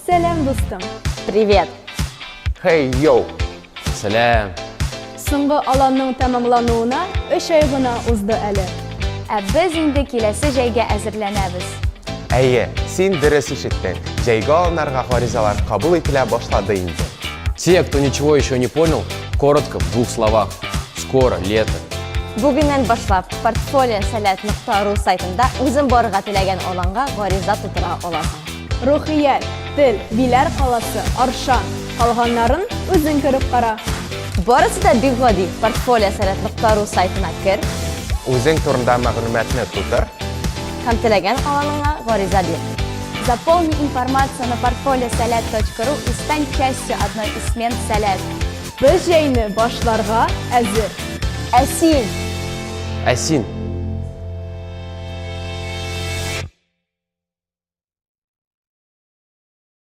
Сәлам, дустым! Привет! Хей, йоу! Сәлам! Соңгы аланның тәмамлануына өч ай гына узды әле. Ә без инде киләсе җәйгә әзерләнәбез. Әйе, син дөрес ишеттең. Җәйге аланнарга гаризалар кабул ителә башлады инде. Те, кто ничего еще не понял, коротко в двух словах. Скоро лето. Бүгеннән башлап портфолио сәләт нокта ру сайтында үзең барырга теләгән аланга гариза тутыра аласың. Рухият, тел, Биләр каласы, Арча. Калганнарын үзең кереп кара. Барысы да бик гади, портфолио сәләт нокта ру сайтына кер. Үзең турында мәгълүматны тутыр. Һәм теләгән аланыңа гариза бир. Заполни информацию на portfoliosalat.ru и стань частью одной из смен Сәләт. Без җәйне башларга әзер. Ә син? Ә син?